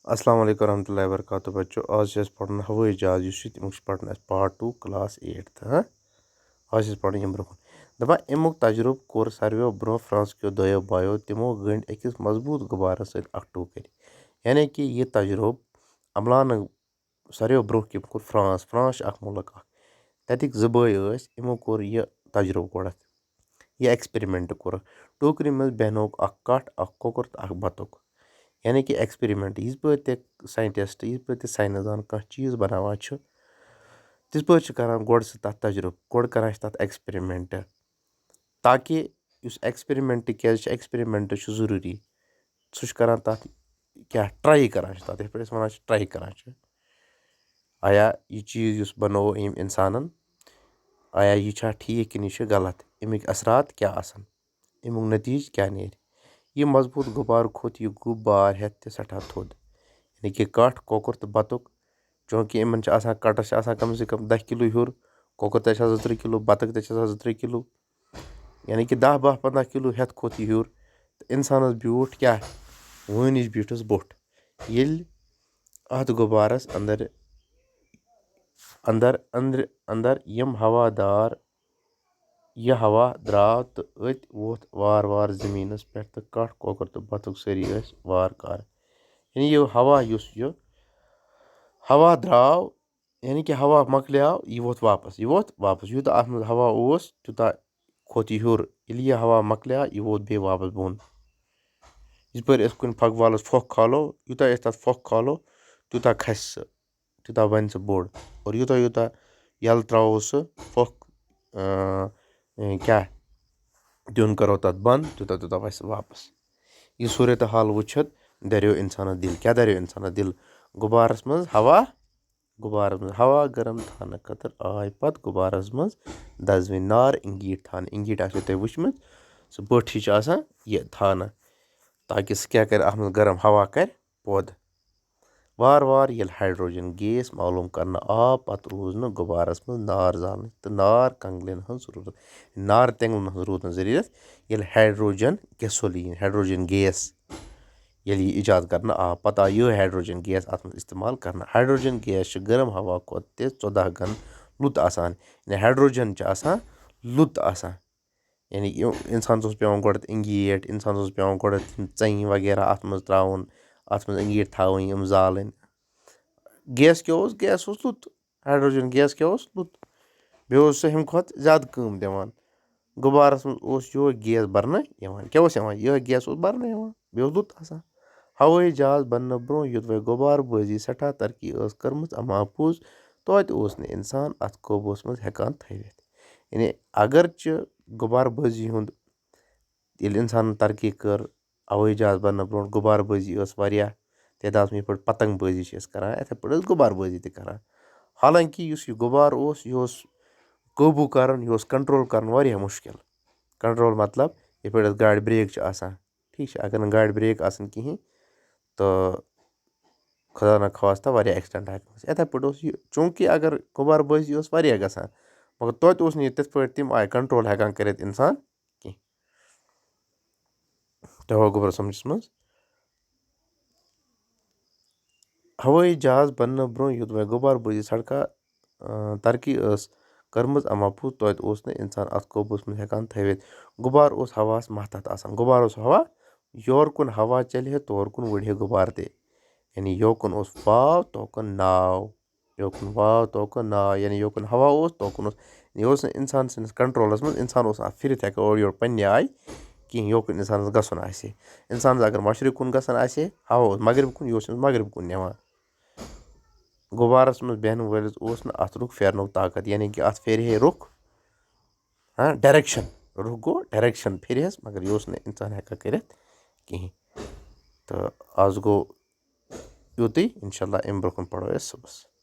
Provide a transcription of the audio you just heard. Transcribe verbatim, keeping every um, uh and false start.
السلام علیکم ورحمۃ اللہ وبرکاتہ۔ بچو، آز چھِ أسۍ پرُن ہوٲیی جہاز، یُس چھُ، تِمُک چھُ پرُن اَسہِ پارٹ ٹوٗ، کلاس ایٹتھ۔ ہاں، آز چھِ أسۍ پرُن یِم برونٛہہ کُن۔ دَپان، اَمیُک تجرُبہٕ کوٚر ساروِیو برونٛہہ فرانس کیو دۄیو بایو۔ تِمو گٔنٛڈۍ أکِس مضبوٗط غُبارَس سۭتۍ اَکھ ٹوٗکٕرۍ۔ یعنی کہِ یہِ تجرُبہٕ عملاونہٕ ساروِیو برونٛہہ کٔمۍ کوٚر؟ فرانس۔ فرانس چھِ اَکھ مُلک اَکھ۔ تَتِکۍ زٕ بٲے ٲسۍ، یِمو کوٚر یہِ تجرُبہٕ گۄڈَتھ۔ یہِ ایکسپیریمنٹ کوٚرُکھ۔ ٹوٗکرِ منٛز بیٚہنووُکھ اَکھ کَٹھ، اَکھ کۄکُر تہٕ اَکھ بَتُک۔ یعنی کہِ ایکسپیریمنٹ، یِتھ پٲٹھۍ تہِ ساینٹسٹ، یِتھ پٲٹھۍ تہِ ساینس دان کانٛہہ چیٖز بَناوان چھُ، تِتھ پٲٹھۍ چھِ کران گۄڈٕ سُہ تَتھ تجرُبہٕ، گۄڈٕ کران چھِ تَتھ ایکسپیریمنٹ، تاکہِ یُس ایکسپیریمنٹ، کیازِ چھُ ایکسپیریمنٹ چھُ ضروٗری، سُہ چھُ کران تَتھ کیٛاہ، ٹراے کران چھِ تَتھ، یِتھ پٲٹھۍ أسۍ وَنان چھِ ٹراے کران چھِ۔ آیا یہِ چیٖز یُس بَنوو أمۍ اِنسانَن، آیا یہِ چھا ٹھیٖک کِنہٕ یہِ چھُ غلط؟ اَمِکۍ اثرات کیٛاہ آسَن؟ اَمیُک نٔتیٖجہٕ کیٛاہ نیرِ؟ یہِ مضبوٗط غُبارٕ کھوٚت یہِ گُب بار ہٮ۪تھ تہِ سٮ۪ٹھاہ تھوٚد۔ یعنی کہِ کَٹھ، کۄکُر تہٕ بَتُک، چوٗنٛکہِ یِمَن چھِ آسان، کَٹَس چھِ آسان کَم سے کَم دَہ کِلوٗ ہیوٚر، کۄکُر تہِ چھِ آسان زٕ ترٛےٚ کِلوٗ، بَتَک تہِ چھِ آسان زٕ ترٛےٚ کِلوٗ۔ یعنی کہِ دَہ، بَہہ، پنٛداہ کِلوٗ ہٮ۪تھ کھوٚت یہِ ہیوٚر۔ تہٕ اِنسانَس بیوٗٹھ کیٛاہ؟ وٲنِج بیٖٹھٕس بوٚٹھ۔ ییٚلہِ اَتھ غُبارَس اَندَر، اَندَر، أنٛدرِ، اَندَر یِم ہوا دار، یہِ ہوا درٛاو تہٕ أتۍ ووٚتھ وارٕ وارٕ زٔمیٖنَس پٮ۪ٹھ تہٕ کَٹھ، کۄکُر تہٕ بَتُک سٲری ٲسۍ وارٕ کارٕ۔ یعنی یہِ ہوا یُس یہِ ہوا درٛاو، یعنی کہِ ہوا مۄکلیو، یہِ ووٚتھ واپَس، یہِ ووٚتھ واپَس۔ یوٗتاہ اَتھ منٛز ہوا اوس، تیوٗتاہ کھوٚت یہِ ہیوٚر۔ ییٚلہِ یہِ ہوا مۄکلیو، یہِ ووت بیٚیہِ واپَس بۄن۔ یِتھ پٲٹھۍ أسۍ کُنہِ پھۄکہٕ بالَس پھۄکھ کھالو، یوٗتاہ أسۍ تَتھ پھۄکھ کھالو، تیوٗتاہ کھسہِ سُہ، تیوٗتاہ بَنہِ سُہ بوٚڑ۔ اور یوٗتاہ یوٗتاہ یَلہٕ ترٛاوو سُہ پھۄکھ، اۭں، اۭں، کیٛاہ دیُن کَرو تَتھ بنٛد، تیوٗتاہ تیوٗتاہ وَسہِ سُہ واپَس۔ یہِ صوٗرت حال وٕچھِتھ دَریو اِنسانَس دِل۔ کیٛاہ دَریو اِنسانَس دِل؟ غُبارَس منٛز ہوا، غُبارَس منٛز ہوا گرم تھاونہٕ خٲطرٕ آے پَتہٕ غُبارَس منٛز دَزوٕنۍ نار، اِنگیٖٹ تھاونہٕ۔ اِنگیٖٹ آسیو تۄہہِ وٕچھمٕژ، سُہ بٔٹھ ہِش چھِ آسان یہِ تھاونہٕ، تاکہِ سُہ کیٛاہ کَرِ، اَتھ منٛز گرم ہوا کَرِ پٲدٕ۔ وارٕ وارٕ ییٚلہِ ہایڈروجن گیس معلوم کرنہٕ آو، پتہٕ روٗز نہٕ غُبارس منٛز نار زالنٕچ تہٕ نار کنگلن ہٕنٛز ضروٗرت، نار تینگلن ہٕنٛز روٗز نہٕ ضروٗرت۔ ییٚلہِ ہایڈروجن gasoline، ہایڈروجن گیس، ییٚلہِ یہِ ایجاد کرنہٕ آو، پتہٕ آو یِہوٚے ہایڈروجن گیس اتھ منٛز استعمال کرنہٕ۔ ہایڈروجن گیس چھُ گرم ہوا کھۄتہٕ تہِ ژۄداہ گن لوٚت آسان، یعنی ہایڈروجن چھُ آسان لوٚت آسان۔ یعنی یہِ اِنسانَس اوس پٮ۪وان گۄڈٕ اِنگیٖٹ، اِنسانَس اوس پٮ۪وان گۄڈٕ یِم ژَنہِ وغیرہ اَتھ منٛز ترٛاوُن، اَتھ منٛز اِنگیٖٹ تھاوٕنۍ، یِم زالٕنۍ۔ گیس کیٛاہ اوس؟ گیس اوس لوٚت۔ ہایڈروجن گیس کیٛاہ اوس؟ لوٚت۔ بیٚیہِ اوس سُہ ہُمہِ کھۄتہٕ زیادٕ کٲم دِوان۔ غُبارَس منٛز اوس یِہوٚے گیس بَرنہٕ یِوان۔ کیٛاہ اوس یِوان؟ یِہوٚے گیس اوس بَرنہٕ یِوان۔ بیٚیہِ اوس لوٚت آسان۔ ہوٲیی جہاز بَننہٕ برٛونٛہہ یوٚدوَے غُبارٕ بٲزی سٮ۪ٹھاہ ترقی ٲس کٔرمٕژ، اَما پوٚز توتہِ اوس نہٕ اِنسان اَتھ قوبوٗوَس منٛز ہٮ۪کان تھٲوِتھ۔ یعنی اگر چہِ غُبارٕ بٲزی ہُنٛد، ییٚلہِ اِنسانَن ترقی کٔر، ہوٲیی جہاز بَننہٕ برونٛٹھ غُبارٕ بٲزی ٲس واریاہ تعدادَس منٛز، یِتھ پٲٹھۍ پتنٛگ بٲزی چھِ أسۍ کَران، یِتھَے پٲٹھۍ ٲس غُبارٕ بٲزی تہِ کَران۔ حالانکہِ یُس یہِ غُبارٕ اوس، یہِ اوس قوبوٗ کَرُن، یہِ اوس کنٹرول کَرُن واریاہ مُشکِل۔ کنٹرول مطلب، یِتھ پٲٹھۍ اَتھ گاڑِ بریک چھِ آسان، ٹھیٖک چھا؟ اگر نہٕ گاڑِ بریک آسان کِہیٖنۍ، تہٕ خۄدا نہ خواستہ واریاہ ایکسیڈنٹ ہٮ۪کان گٔژھِتھ۔ یِتھَے پٲٹھۍ اوس یہِ، چوٗنٛکہِ اگر غُبارٕ بٲزی ٲس واریاہ گژھان، مگر توتہِ اوس نہٕ یہِ تِتھ پٲٹھۍ تَمہِ آیہِ کنٹرول ہٮ۪کان کٔرِتھ اِنسان کینٛہہ۔ تۄہہِ آو غُبارٕ سَمجھَس منٛز؟ ہوٲیی جہاز بَننہٕ برٛونٛہہ یوٚدوَے غُبارٕ بٲزی سڑکہ، اۭں، ترقی ٲس کٔرمٕژ، اَما پوٚز توتہِ اوس نہٕ اِنسان اَتھ قوبوٗوَس منٛز ہٮ۪کان تھٲوِتھ۔ غُبارٕ اوس ہواہَس ماتحت آسان۔ غُبارٕ اوس ہوا، یورٕ کُن ہوا چَلہِ ہے، تورٕ کُن وُڑِ ہے غُبارٕ تہِ۔ یعنی یوکُن اوس واو، توکُن ناو۔ یوکُن واو، توکُن ناو، یعنی یوکُن ہوا اوس، توکُن اوس۔ یہِ اوس نہٕ اِنسان سٕنٛدِس کنٹرولَس منٛز، اِنسان اوس نہٕ اَتھ پھِرِتھ ہٮ۪کان اورٕ یورٕ پنٛنہِ آیہِ کِہیٖنۍ۔ یوکُن اِنسانَس گژھُن آسہِ ہے، اِنسانَس اگر مشرق کُن گژھُن آسہِ ہے، ہوا اوس مغرب کُن، یہِ اوس أمِس مغرب کُن نِوان۔ غُبارَس منٛز بیٚہنہٕ وٲلِس اوس نہٕ اَتھ رُخ پھیرنُک طاقت، یعنی کہِ اَتھ پھیرِ ہے رُخ، ہاں، ڈایریکشن، رُخ گوٚو ڈایریکشن پھِرِہَس، مگر یہِ اوس نہٕ اِنسان ہٮ۪کان کٔرِتھ کِہیٖنۍ۔ تہٕ آز گوٚو یُتُے، اِنشاء اللہ اَمہِ برٛونٛہہ کُن پَرو أسۍ صُبحَس۔